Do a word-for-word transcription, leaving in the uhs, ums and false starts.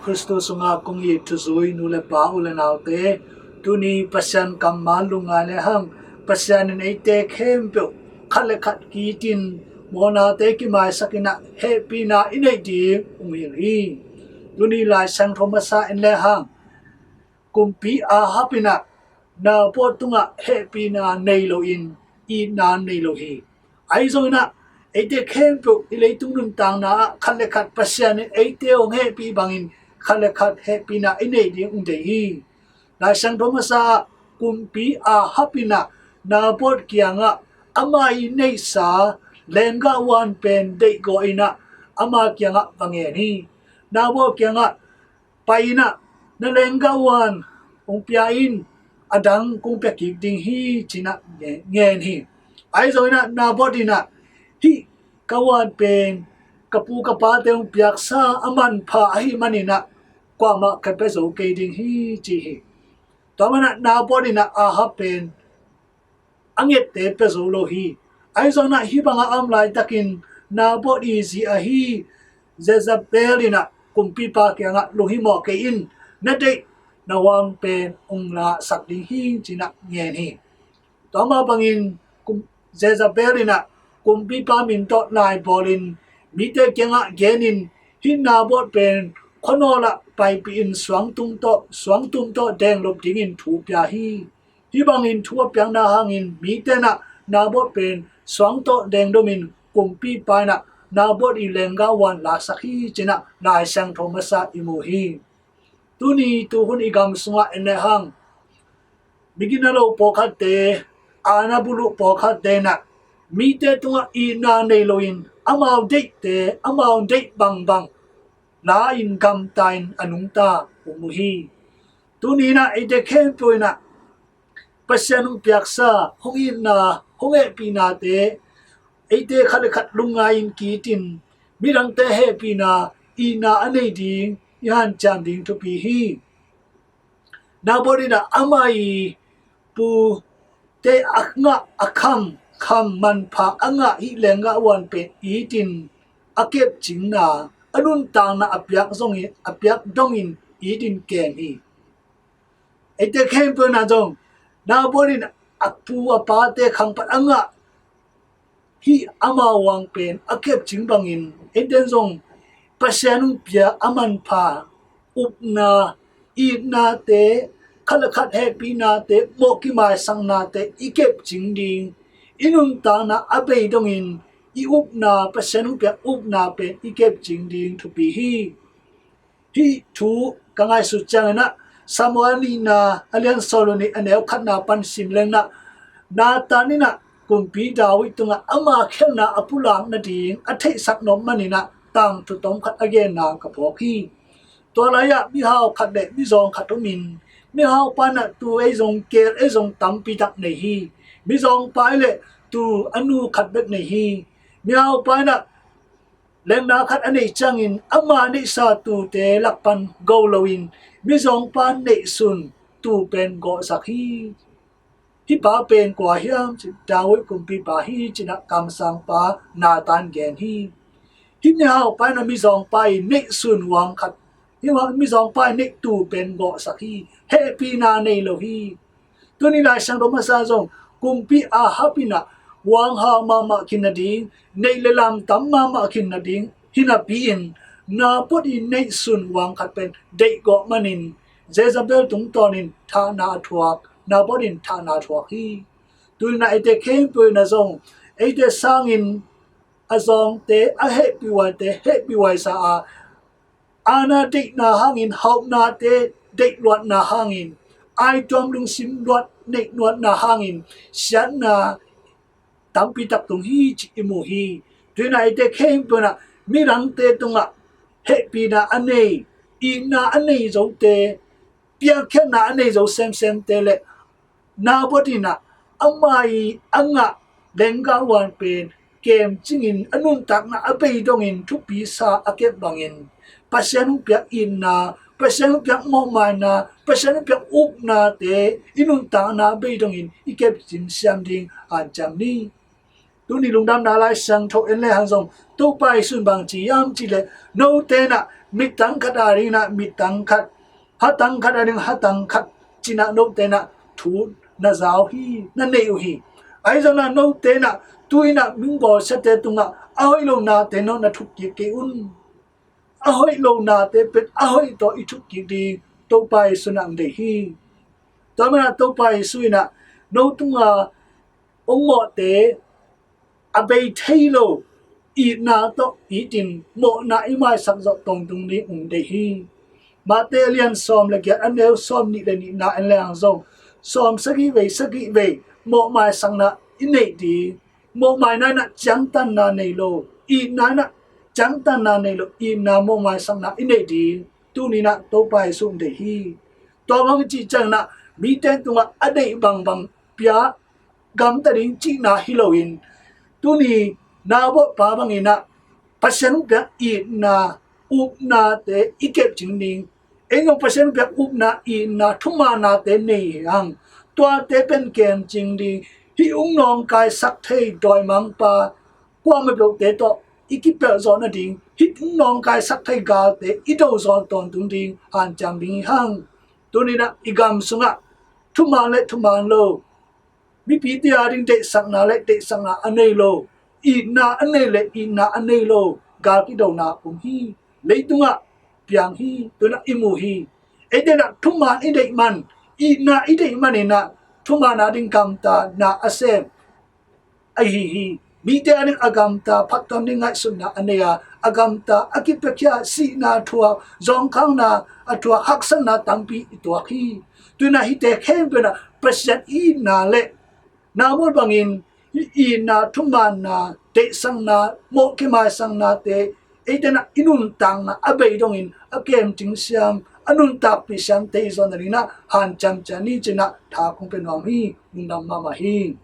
Khristu sungah kong it thuzui nu le pa, u le naute, tuni Pasian kammal lungngai le hang, Pasian in eite khempeuh khat le khat kitin mawhnate kimaisak in ah hehpihna i neih ding hong hilh hi. Tuni Lai Siangtho masa en le hang, kumpi Ahab in ah Naboth tungah hehpihna nei loin itna nei lo hi. Ahi zongin ah eite khempeuh i leitung nuntakna ah khat le khat Pasian in eite hong hehpih bangin khat le khat hehpihna i neih ding hong deih hi. Lai Siangtho masa ah kumpi Ahab in ah Naboth kiangah ama i neihsa lenggah huan pen deihgawh in ah ama kiangah va ngen hi. Naboth kiangah, "Pai in ah na lenggah huan hong pia in, a dang kong pia kik ding hi," ci-in ah ngen hi. Ahi zongin ah Naboth in ah, "Hih ka huan pen ka pu ka pate hong piaksa a manpha ahih manin ah kuamah ka pia zo kei ding hi," ci hi. Tua manin ah Naboth in ah Ahab pen a ngette pia zo lo hi. Ahi zongin ah hih bangah a om laitakin Naboth i zi ahi Jezebel in ah kumpipa kiangah, "Lunghimawh kei in, na deih na huan pen hong lasak ding hi," ci-in ah ngen hi. Tua mah bangin kum, Jezebel in ah kumpipa min tawh lai bawlin mite kiangah genin, "Hih Naboth pen khuanawl ah paipih in suangtum tawh, suangtum tawh denglop dingin thu pia hi." Hih bangin thu a piakna hangin mite in ah Naboth pen suang tawh dengdomin kumpipa in ah Naboth i lenggah huan lasak hi, ci-in ah Lai Siangtho masa i mu hi. Tuni tuhun i gam sungah en le hang, migina lo pawlkhatte, aana buluh pawlkhatte in ah mite tungah itna nei loin amau deihte, amau deih bangbang la-in gamta-in a nungta hong mu hi. Tuni in ah eite khempeuh in ah Pasian hong piaksa, hong itna, hong hehpihnate eite khat le khat lungngai-in kitin midangte hehpihna, itna a nei ding i hanciam ding thupi hi. Naboth in ah ama i pute a ngah, a kham, kham manpha a ngah hih lenggah huan pen itin a kepcingna, a nuntakna a piak zongin, a piak dongin itin kem hi. Eite khempeuh in ah zong Naboth in a pu a pate khangpat a ngah hih ama huan pen a kepcing bangin eite in zong Pasian hong pia a manpha upna, itnate, khat le khat hehpihnate, mawh kimaisaknate i kepcing ding, i nuntakna a bei dongin i upna, Pasian hong piak upna pen i kepcing ding thupi hi. Hih thu ka ngaihsut ciangin ah Samuel nihna a lian sawm le nih, a neu khatna pan sim leng in ah, Nathan in ah kumpi David tungah ama khialhna a pulak nading a theihsak nop manin ah tangthu tomkhat a genna ka phawk hi. Tua lai-ah mihau khat le mizawng khat om in, mihaupa in ah tuu ei zong, keel ei zong tampi tak nei hi. Mizawngpa in leh tuu a nu khat bek nei hi. Mihaupa in ah lenna khat a neih ciangin ama neihsa tuute lak pan go loin mizawngpa neihsun tuu pen gawhsak hi. Hih pa pen kua hiam cih leh David kumpipa hi, ci-in ah kamsangpa Nathan gen hi. Hih mihaupa in ah mizawngpa i neihsun huang khat, hih mizawngpa i neih tuu pen gawhsak hi. Hehpihna nei lo hi. Tuni Lai Siangtho masa zong kumpi Ahab in ah huanghang mahmah khin nading, neih le lam tam mahmah khin nading hi napi-in Naboth i neihsun huang khat pen deihgawh manin Jezebel tungtawnin thahna a thuak, Naboth in thahna a thuak hi. Tuni in ah eite khempeuh in ah zong eite sangin a zawngte, a hehpihhuaite hehpihhuaisa a, aana deihna hangin, hauhnate deihluatna hangin, aituam lungsim luat, neihluatna hangin siatna tampi tak tung hi cih i mu hi. Tuni in ah eite khempeuh in ah midangte tungah hehpihna a nei, itna a nei zote, piakkhiatna a nei zo semsemte le Naboth in ah ama i a ngah lenggah huan pen kemcingin a nuntakna a bei dongin thupisa a kep bangin Pasian hong piak itna, Pasian hong piak mawhmaina, Pasian hong piak upnate i nuntakna a bei dongin i kepcing siam ding hanciam ni. Tuni lungdamna Lai Siangtho en le hang zong Topa Jesu in bang ci hiam cih leh, note in ah Mittang khat a dingin ah mittang khat, hatang khat a ding hatang khat ci-in ah note in ah thu na za uh hi, na nei uh hi. Ahi zongin ah note in ah tu-in ah mihing bawlsiate tungah a hoih lo nate no na thuk kik kei un. A hoih lo nate pen a hoih tawh i thuk kik ding Topa Jesu in ah hong deih hi. Tua manin ah Topa Jesu in ah no tungah hong mawhte a bei thei lo itna tawh itin mawhna i maisak zawh tawntung ding hong deih hi. Matthai a lian sawm le giat, a neu sawm nih le nihna en leng zong, sawm sagih vei sagih vei mawh maisakna i neih ding, mawh maina in ah ciangtanna nei lo, itna in ah ciangtanna nei lo, itna mawh maisakna i neih ding tuni in ah Topa Jesu hong deih hi. Tua bang i cih ciangin ah mite tungah a deih bangbang pia gamta ding cihna hi loin, tuni Naboth pa bangin ah Pasian hong piak itna, upnate i kepcing ding, ei zong Pasian hong piak upna, itna, thumaannate nei hi hang. Tuate pen kemcing ding, hih hong nawngkaisak thei dawimangpa kuamah peuhte tawh i kipelh zawh nading, hih hong nawngkaisak thei galte i do zawh tawntung ding hanciam ding hi hang. Tuni in ah i gam sungah thumaan le thumaan lo, mipite a ding deihsakna le deihsakna a nei lo, itna a nei le itna a nei lo gal kidona om hi. Leitungah piang hi, tu-in ah i mu hi. Eite in ah thumaan i deih man, itna i deih manin ah thumaan a ding gamtana a sem ahi hi. Mite a ding a gamta phattuam ding ngaihsutna a nei a, a gamta a kipiakhia, sihna thuak, zawngkhangna a thuak, haksatna tampi i tuak hi. Tu-in ah hihte khempeuh in ah Pasian itna le Naboth bangin hih itna, thumaanna, deihsakna, mawh kimaisaknate eite in ah i nuntakna a bei dongin a kemcing siam, a nuntakpih siam thei zawh nadingin ah hanciam ciat ni ci-in ah tha kong pia nuam hi. Lungdam mahmah hi.